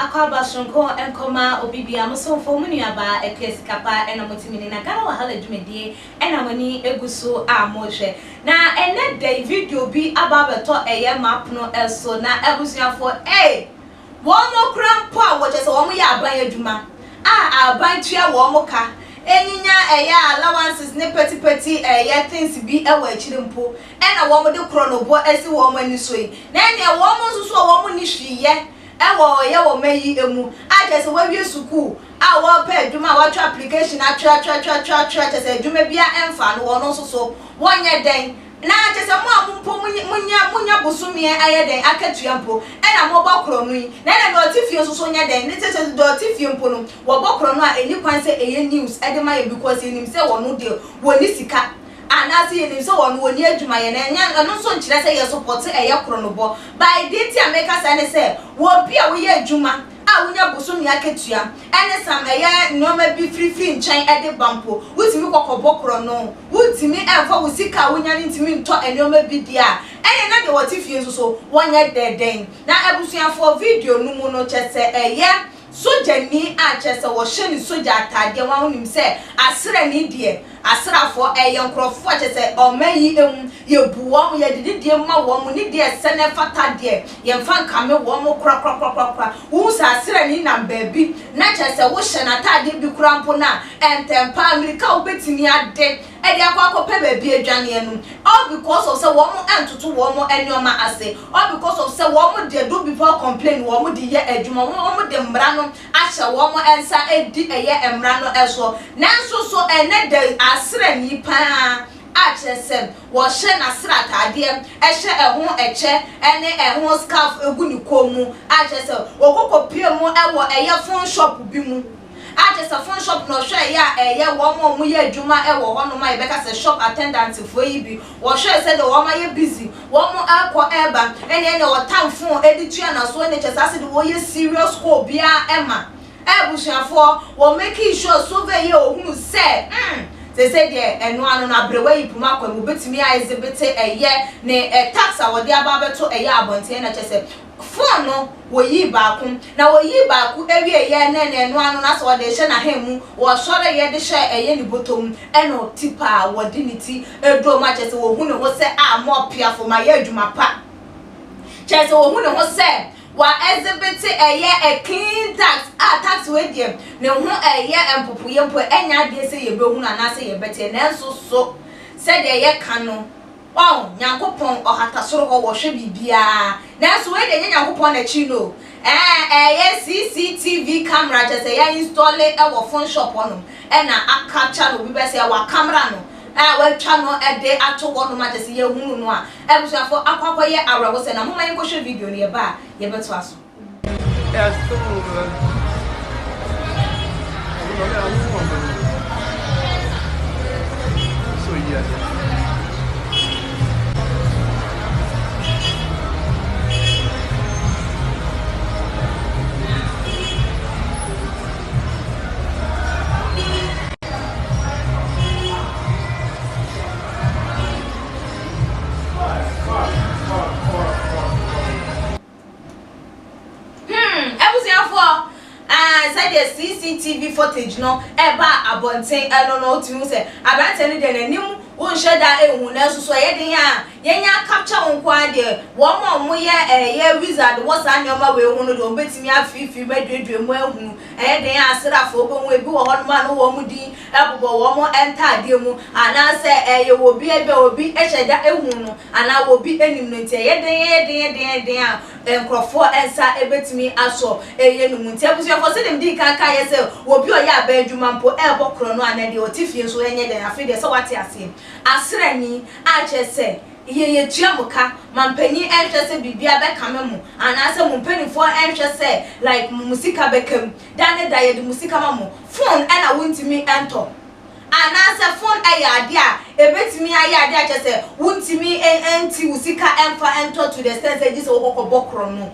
Akwaaba soronko nkɔma obi bia mo somfo mo nuabaa Akua Sikapa ɛna mo tumi ne na Ghana Wahala dwumadie ɛna mo ani egu so a mo hwɛ na ɛnɛ da yi video bi aba abɛtɔ ɛyɛ m'apono ɛso na abusuafoɔ ee Wɔn koraa mpo a wɔkyerɛ sɛ wɔyɛ aban adwuma a aban tua wɔn ka, nyinya ɛyɛ allowances ne petty petty ɛyɛ things bi wɔ akyire mpo na wɔde korɔnobɔ asi wɔn ani so yi, na ɛnneɛ wɔn nso so a wɔn nni hwee yɛ wɔ ɛyɛ wɔn ayi mu a kyerɛ sɛ wɔawie sukuu a wɔrepɛ adwuma a wɔatwerɛ application atwerɛ atwerɛ atwerɛ atwerɛ atwerɛ kyerɛ sɛ adwuma biara mfaa no wɔn nso so wɔnyɛ dɛn Na kyerɛ sɛ mo a mo mpo monya monya bosome ayɛ dɛn akatua mpo ɛna mobɔ korɔno yi, na ɛna deɛ ɔte fie nso so nyɛ dɛn, ne kyerɛ sɛ deɛ ɔte fie mpo no wɔbɔ korɔno a ɛnni kwan sɛ ɛyɛ news de ma yɛn because yɛnim sɛ wɔno deɛ wɔnni sika anaasɛ yɛnim sɛ wɔno wɔnni adwuma yɛ na ɛnyɛ ɛno nso nkyerɛ sɛ yɛ sopɔte ɛyɛ korɔnobɔ by deɛ nti a meka saa ne sɛ wɔ obi a woyɛ adwuma a wonya bosome akatua ne sam ɛyɛ nnoɔma bi firifiri nkyɛn de ba mpo, wotumi kɔ kɔbɔ korɔno, wontumi mfa wo sika a wonya no ntumi ntɔ nnoɔma bi deɛ a, ɛneɛ na deɛ wɔte fie nso so wɔnyɛ dɛdɛn. Na abusuafoɔ video no mu no kyɛsɛ ɛyɛ sogyani a kyɛsɛ wɔhyɛ ne sogya ataadeɛ, wɔn a wonim sɛ asrani deɛ Asraafoɔ, ɛyɛ nkorɔfoɔ a kyerɛ sɛ ɔman yi mu yɛbu wɔn, yɛde nidie ma wɔn, nidie a ɛsɛ na ɛfata deɛ yɛmfa nkame wɔn korakorakorakora. Wohu sɛ asraani nam baabi na kyerɛ sɛ wohyɛ n'ataadeɛ bi koraa mpo no a, ɛntɛmpa ara mmirika a wobɛtumi ade de akɔ akɔpɛ baabi adwaneɛ no, all because of sɛ wɔn ntoto wɔn nneɛma ase, all because of sɛ wɔn deɛ do before complain wɔn de yɛ adwuma, wɔn de mmara no ahyɛ wɔn nsa di ɛyɛ mmara no soɔ. Nanso so ɛnnɛ da yi asraani pa ara a kyerɛ sɛ wɔhyɛ n'asra ataadeɛ, hyɛ ɛho ɛkyɛ ne ɛho scarf gu ne kɔn mu a kyerɛ sɛ wɔkɔ kɔpue mu wɔ ɛyɛ phone shop bi mu a kyerɛ sɛ phone shop na ɔhwɛ ɛyɛ a ɛyɛ wɔn a wɔyɛ adwuma wɔ hɔnom a yɛbɛka sɛ shop attendant foɔ yi bi wɔhwɛɛ sɛdeɛ wɔn ayɛ busy Wɔn ɛkɔ ɛba ɛne ɛne ɔtam phone ɛde tua naso ɛne kyɛ saa sɛde wɔyɛ serious call biaa ɛma ɛbusuafoɔ wɔ making sure sovɛ yɛ ohunu sɛ mm sese deɛ ɛno ano no abrewa yi poma kwan mu obetumi a exhibit ɛyɛ ne ɛ tax a wɔde aba abɛto ɛyɛ abɔnten ɛna kyɛ sɛ Fon no, wɔyii baako, na wɔyii baako wieeɛ na ɛna ɛno ano no asɛ wɔde rehyɛ n'ahan mu, wɔsɔreeɛ de hyɛɛ ɛyɛ ne bɔtɔ mu, ɛna ɔti paa, wɔde ne ti doo mu a kyerɛ sɛ wɔhu ne ho sɛ a mɔɔpeafo, mayɛ adwuma pa. Kyerɛ sɛ wɔhu ne ho sɛ wa exhibit ɛyɛ a clean tax, a tax wei deɛ ne ho ɛyɛ mpopoeɛ mpo ɛnyɛ adeɛ sɛ yɛbɛhunu anaasɛ yɛbɛteɛ, nanso so sɛdeɛ yɛka no, Wahu, Nyankopɔn, ɔhata soro hɔ, wɔhwɛ biribiara. Nanso wei deɛ ɛnyɛ Nyankopɔn na ɛkyere no o. Ɛɛ, ɛyɛ CCTV camera, kyerɛ sɛ yɛ installe wɔ phone shop hɔnom, ɛna a capture no, obi bɛsɛ wa camera no, a watwa no de ato hɔnom a kyerɛ sɛ yɛhunu no a, abusuafoɔ akɔ akɔyɛ awerɛhosɛm. Na momma yɛnkɔhwɛ video no, yɛba a yɛbɛtoa so. Hmm, abusuafoɔ, ah, sɛdeɛ CCTV footage no ɛba abɔnten ɛno no, wotumi hu sɛ aberanteɛ no deɛ n'anim wonhyɛ da nhu, nanso so ɛyɛ den a yɛnya capture wo nko ara deɛ, wɔn a wɔyɛ ɛyɛ wizard wɔ saa nneɛma wei ho no deɛ wɔbɛtumi afiifii mu aduadua mu ahunu, ɛyɛ den a asraafoɔ bɛhu, ebi wɔ hɔnom a no wɔn din ɛbobɔ wɔn ntaadeɛ mu, anaasɛ ɛyɛ wɔ bi ebi a obi hyɛ da ehu no anaa wɔ obi nim no nti ɛyɛ den ɛyɛ den ɛyɛ den ɛyɛ den a nkorɔfoɔ nsa bɛtumi asɔ ɛyɛ no mu nti abusuafoɔ sɛdeɛ medii kan kaeɛ sɛ obi a ɔyɛ aban adwuma mpo ɛrebɔ korɔno anaa deɛ ɔte fie nso ɛnyɛ dɛn afei deɛ sɛ wate aseɛ asrani a kyerɛ sɛ yɛ yɛtua mo ka ma mpanin ɛnhwɛ sɛ biribiara bɛkame mo anaasɛ mo mpaninfoɔ ɛnhwɛ sɛ like mo sika bɛka mu da ne da yɛde mo sika ma mo phone ɛna wontumi ɛntɔ Anaasɛ fon yɛ adeɛ a ɛbɛtumi ayɛ adeɛ a kyerɛ sɛ wontumi nte wo sika mfa ntɔ to the extent sɛ gye sɛ wokɔ kɔbɔ korɔno.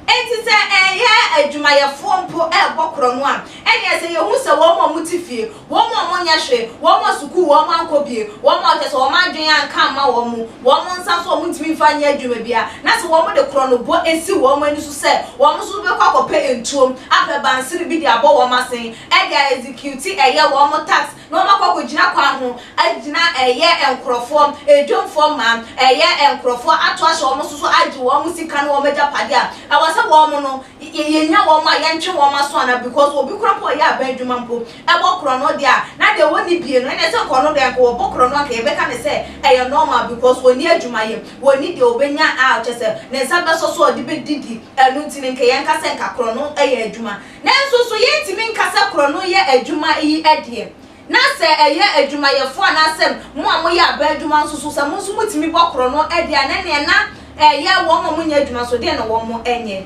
Enti sɛ ɛyɛ adwumayɛfoɔ mpo rebɔ korɔno a, ɛnneɛ sɛ yɛhu sɛ wɔn a wɔte fie, wɔn a wɔnyɛ hwee, wɔn a sukuu wɔn ankɔ bie, wɔn a kyerɛ sɛ wɔn adwene anka amma wɔn, wɔn nsa nso wɔntumi mfa nyɛ adwuma biara, na sɛ wɔde korɔnobɔ si wɔn ani so sɛ wɔn nso bɛkɔ akɔpɛ ntuom, apɛ bansere bi de abɔ wɔn asen, de a execute ɛyɛ wɔn tax, na wɔakɔ akɔgyina kwan ho agyina ɛyɛ nkorɔfoɔ, edwomfoɔ mmaa, ɛyɛ nkorɔfoɔ ato ahyɛ wɔn so so agye wɔn sika ne wɔn agyapadeɛ a, ɛwɔ sɛ wɔn no, yɛnya wɔn a yɛntwe wɔn aso anaa because obi koraa mpo a ɔyɛ aban adwuma mpo ɛbɔ korɔno deɛ a, na deɛ wɔnni bie no, ɛnneɛ sɛ nka ɔno deɛ nka wɔbɔ korɔno a nka yɛbɛka no sɛ ɛyɛ normal because wɔnni adwuma yɛ, wɔnni deɛ ɔbɛnya a kyerɛ sɛ ne nsa bɛsɔ so a ɔde bɛdidi, ɛno nti no nka yɛnka sɛ nka korɔno yɛ adwuma. Nanso so yentumi nka sɛ korɔno yɛ adwuma yi deɛ? Na sɛ ɛyɛ adwumayɛfoɔ anaasɛ mo a moyɛ aban adwuma nso so, sɛ mo nso motumi bɔ korɔno deɛ a, na ɛnneɛ na ɛyɛ wɔn a wɔnyɛ adwuma nso, deɛn na wɔnyɛ?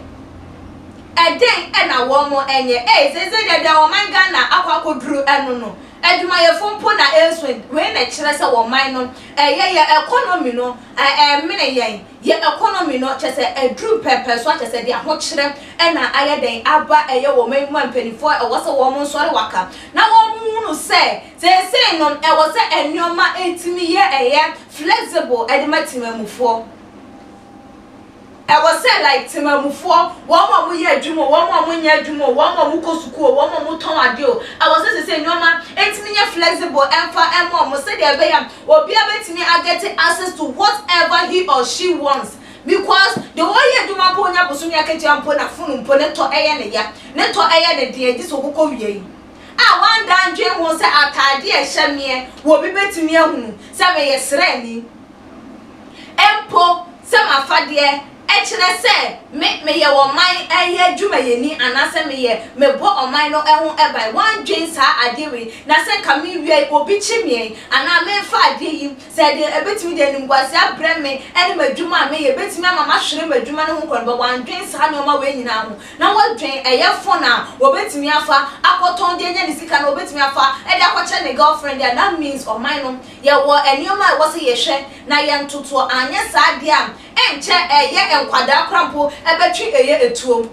Ɛdɛn na wɔnyɛ? Ei, seesei deɛ deɛ ɔman Ghana akɔ akɔduru ɛno no, adwumayɛfoɔ mpo na ɛresu. Wei na ɛkyerɛ sɛ ɔman no, ɛyɛ yɛ economy no, ɛremene yɛn. Yɛ economy no kyerɛ sɛ aduru mpɛnpɛnso a kyerɛ sɛ de ahokyerɛ na ayɛ dɛn aba ɛyɛ wɔn man mu a mpaninfoɔ a ɛwɔ sɛ wɔn nsɔre waka na wɔn hunu sɛ seesei no ɛwɔ sɛ nnoɔma ɛtumi yɛ ɛyɛ flexible ɛde ma temamufoɔ. Ɛwɔ sɛ like temamufoɔ wɔn a wɔyɛ adwuma o wɔn a wɔnyɛ adwuma o wɔn a wɔkɔ sukuu o wɔn a wɔtɔn adeɛ o ɛwɔ sɛ seesei nnoɔma ɛtumi nyɛ flexible ɛmfa ɛma wɔn sɛdeɛ ɛbɛyɛ a Obiara bɛtumi a get access to whatever he or she wants because deɛ ɔyɛ adwuma mpo ɔnya bosome akatua mpo na phone mpo ne tɔ yɛ ne ya, ne tɔ yɛ ne den gye sɛ ɔkɔkɔ wia yi a wanda andwen ho sɛ ataadeɛ a ɛhyɛ meɛ wɔ obi bɛtumi ahunu sɛ meyɛ sraani mpo sɛ m'afadeɛ Ɛkyerɛ sɛ me meyɛ ɔman yi adwumayɛni anaasɛ meyɛ mebɔ ɔman no ho ban. Woandwen saa adeɛ wei na sɛ nka mewia yi obi kye me anaa memfa adeɛ yi sɛ ɛde ɛbɛtumi de animguaseɛ abrɛ me ne m'adwuma a meyɛ ɛbɛtumi ama mahwere m'adwuma no ho kwan but wandwen saa nnoɔma wei nyinaa ho na wadwen ɛyɛ phone a wɔbɛtumi afa akɔtɔn de anya ne sika no wɔbɛtumi afa de akɔkyɛ ne girlfriend a that means ɔman no yɛwɔ nnoɔma a ɛwɔ sɛ yɛhwɛ na yɛntotoɔ anyɛ saa deɛ a Ɛnkyɛ ɛyɛ nkwadaa koraa mpo ɛbɛtwe ɛyɛ etuom.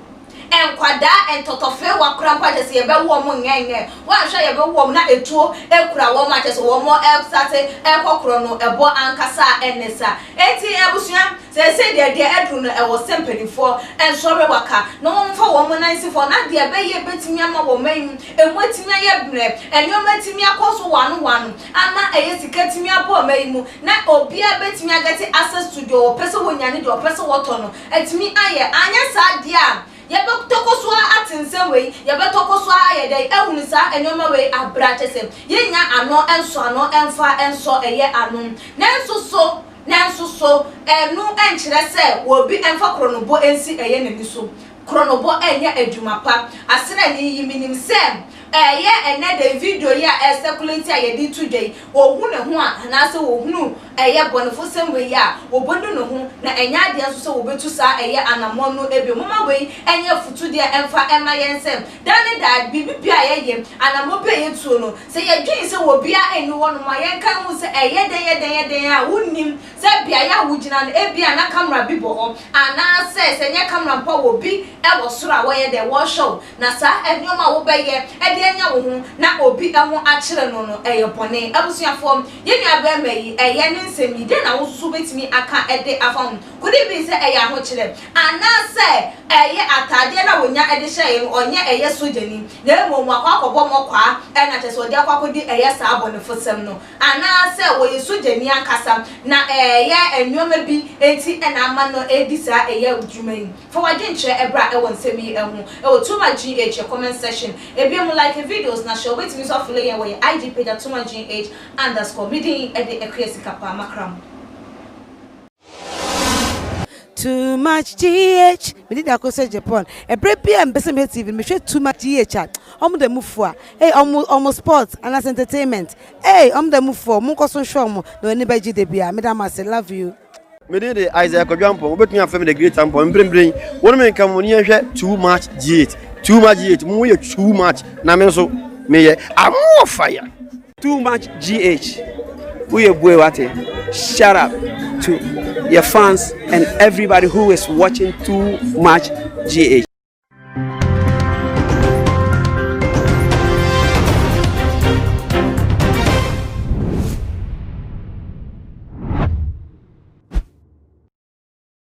Nkwadaa ntɔtɔfeewa koraa mpo a kyerɛ sɛ yɛbɛwo wɔn ngɛngɛ. Woanhwɛ a yɛbɛwo wɔn na etuo ekura wɔn a kyerɛ sɛ wɔn ɛsate ɛkɔ korɔ no ɛbɔ ankasa a ɛnne saa. Enti abusua, seesei deɛ deɛ aduru no ɛwɔ sɛ mpanimfoɔ nsɔre waka na wɔmfa wɔn nan nsi fam na deɛ ɛbɛyɛ bɛtumi ama wɔn man mu emu atumi ayɛ mmerɛ, nneɛma atumi akɔ so wano wano ama ɛyɛ sika atumi abɔ ɔman yi mu na obiara bɛtumi agɛte access to deɛ ɔpɛ sɛ wɔnya ne deɛ ɔpɛ sɛ wɔtɔ no atumi ayɛ, anyɛ saa deɛ a yɛbɛtɔkɔ so ara ate nsɛm wei, yɛbɛtɔkɔ so ara ayɛ dɛn ahunu saa nneɛma wei abrɛ a kyerɛ sɛ yɛnnya ano nsɔ ano mfa nsɔ ɛyɛ ano. Nanso so, nanso so ɛno nkyerɛ sɛ obi mfa korɔnobɔ nsi ɛyɛ n'ani so. Korɔnobɔ nyɛ adwuma pa. Asraani yi, menim sɛ ɛyɛ ɛnnɛ da yi video yi a ɛresɛkulati a yɛde reto dwa yi, ɔhu ne ho a, anaasɛ ɔhunu ɛyɛ bɔnefosɛm wei a, ɔbɛnu ne ho, na ɛnyɛ adeɛ nso sɛ wɔbɛtu saa ɛyɛ anammɔn no bio. Momma wei nyɛ afutudeɛ mfa mma yɛn sɛ, daa ne daa, biribi biara a yɛyɛ, anammɔn bi a yɛtuo no, sɛ yɛdwene sɛ obiara nni hɔnom a, yɛnka nhu sɛ ɛyɛ dɛn, yɛ dɛn, yɛ dɛn a, wonnim Sɛ beae a wugyina no, ebia na kamera bi bɔ hɔ, anaasɛ sɛ ɛnyɛ kamera mpo a, obi wɔ soro a wɔyɛ dɛn? Wɔrehwɛ wo. Na saa nneɛma a wobɛyɛ de anya wo ho na obi ho akyere no no, ɛyɛ bɔne. Abusuafoɔ, yɛn nuabarima yi, ɛyɛ ne nsɛm yi, dɛn na wo nso wubetumi aka de afa ho? Could it be sɛ ɛyɛ ahokyerɛ? Anaasɛ ɛyɛ ataadeɛ no a wɔnya de hyɛeɛ no, ɔnyɛ ɛyɛ sogyani, na mmom wakɔ akɔbɔ mɔkwaa na kyerɛ sɛ ɔde akɔ akɔdi ɛyɛ saa abɔnefosɛm no? Anaasɛ ɔyɛ sogyani ankasa, na ɛyɛ nneɛma bi nti na ama no redi saa ɛyaw dwuma yi? Fa w'adwenkyerɛ bra wɔ nsɛm yi ho wɔ Tuma GH yɛ comment section. Ebia mu like videos na hyɛ. Wobɛtumi nso afollow yɛn wɔ yɛn IG page at Tuma GH underscore. Me din de Akua Sikapa Makram. Too much GH Me din de Akosua Japan Ɛberɛ biara a mepɛ sɛ mehwɛ TV no mehwɛ Too much GH a Ɔmo da mu fua Ei ɔmo ɔmo sports anaasɛ entertainment Ei ɔmo da mu fua Monkɔ so nhwɛ ɔmo na w'ani bɛgye da biara Meda mo ase love you. Me din de Isaiah Kwadwo Ampong, wobɛtumi afrɛ me The Great Ampong. Mprempren, wo ne me nka mo ne yɛnhwɛ Too Much GH. Too Much GH, mo yɛ too much na me nso meyɛ I'm fire. Too much GH woyɛ bue wate shut up to your fans and everybody who is watching too much GH.